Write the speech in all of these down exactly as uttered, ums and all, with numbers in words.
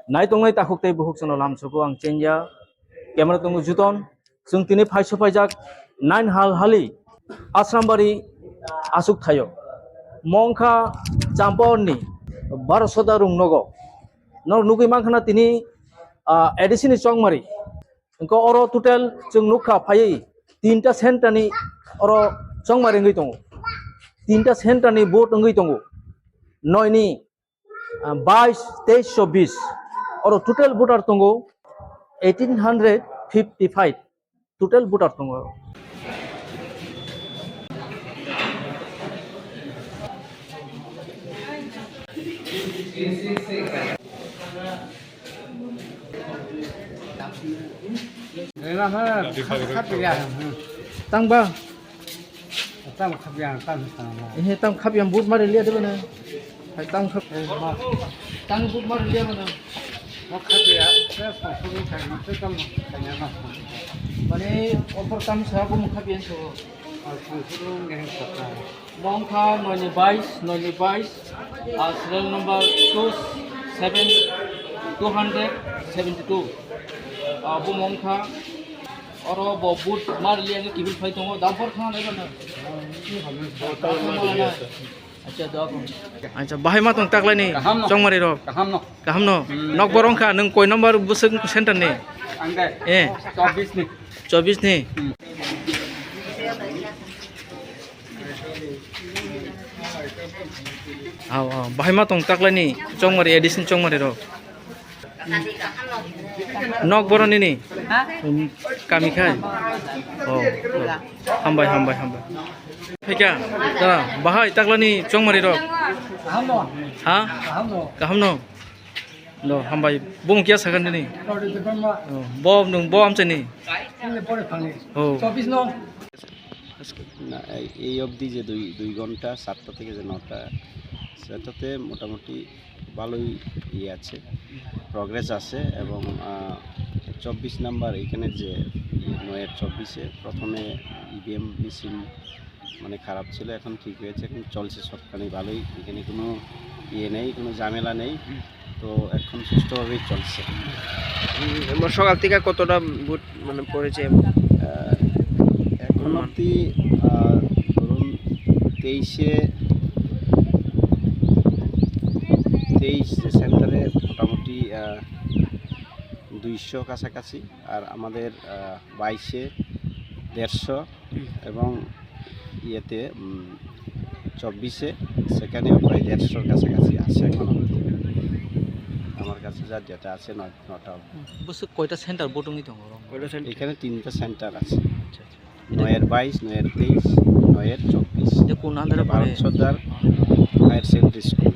Nai tongnai takhuk tei bukhuk chwngno lamsogo ang chengya. Camera tongo Juton. Chwng tini phaiso phaijak nine hal hali Asrambari asuk thaio. Mongkha Champorni Barosota rung nogo. Nor nugui mankha na tini, ah, A D C ni chongmari. Engko oro total chwng nukha phaiwi tinta center ni oro chongmari wngwi tongo. Tinta center ni vote wngwi tongo. Noini, ah, bais, teis, chobis. Oro total voter tongo eighteen hundred fifty five. Total voter tongo oro. Tang ba? Tang khap yang, tang tang. Ehe, tang khap yang, vote mari liya de bana. Hai tang khap. Tang vote mari liya bana. Mane, offer tang sa bo mung khap yang so. Mongkha noini bais, noini bais, ah, serial number two seven, two hundred seventy two. Ah, bo mongkha, oro bo vote mari liya kibil phai tongo, dampor khana nai bana. Acha, doa ko. Acha, bahai ma tong taklai ni. Kaham no. Chongmari rok. Kaham no. Kaham no. Hmm. Nok borong kha, nung koi number busuk center ni? Ang dai. Eh. Chobis ni. Chobis ni. Hmm. Aw, aw, bahai ma tong taklai ni chongmari, A D C ni chongmari rok. Nok borok nini? Ha? Kami khai? Oh, oh. Hambai, hambai, hambai. Phaikha, da, bahai taklani chongmari rok. Kaham no? Ha? Kaham no? Kaham no? No, hambai. Bung kiya sakhan nini? Rodi Debbarma. Oh, bo nung bo amchani? Ini pore phangni. Oh. Chobis no? না, এই, এই অবধি যে দুই, দুই ঘন্টা, সাতটা থেকে যে নটা, সেটাতে মোটামুটি ভালোই ইয়ে আছে, প্রোগ্রেস আছে। এবং, আহ, চব্বিশ নাম্বার এখানে যে নয়ের চব্বিশে প্রথমে ইভিএম মেশিন মানে খারাপ ছিল, এখন ঠিক হয়েছে, এখন চলছে সবখানে ভালোই, এখানে কোনো ইয়ে নেই, কোনো ঝামেলা নেই। তো এখন সুষ্ঠুভাবেই চলছে। উম, এবং সকাল থেকে কতটা ভোট মানে পড়েছে? আহ, এখন অনুমান। অবধি, আহ, ধরুন তেইশে, তেইশ সেন্টারে মোটামুটি, আহ, দুইশো কাছাকাছি, আর আমাদের, আহ, বাইশে দেড়শো, এবং ইয়েতে, উম, চব্বিশে সেখানেও প্রায় দেড়শোর কাছাকাছি আছে এখন অবধি। আমার কাছে যা ডেটা আছে, ন-, নটা অবধি। Bwswk koita center vote wngwi tongo oro? Koita center? এখানে তিনটা সেন্টার আছে। আচ্ছা, আচ্ছা। নয়ের বাইশ, নয়ের তেইশ, নয়ের চব্বিশ। এটা কোন আন্ডারে পড়ে? ভারত সর্দার হায়ার সেকেন্ডারি স্কুল।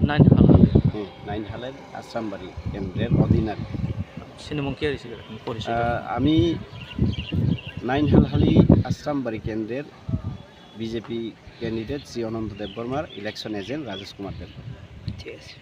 নাইন হাল। হুম, নাইন হালের আশ্রামবাড়ি কেন্দ্রের অধীনে। Sinimung khe risi porichoi? আহ, আমি নাইন হালহালি আশ্রামবাড়ি কেন্দ্রের বিজেপি ক্যান্ডিডেট শ্রী অনন্ত দেববর্মার ইলেকশন এজেন্ট রাজেশ কুমার দেববর্মা। ঠিক আছে।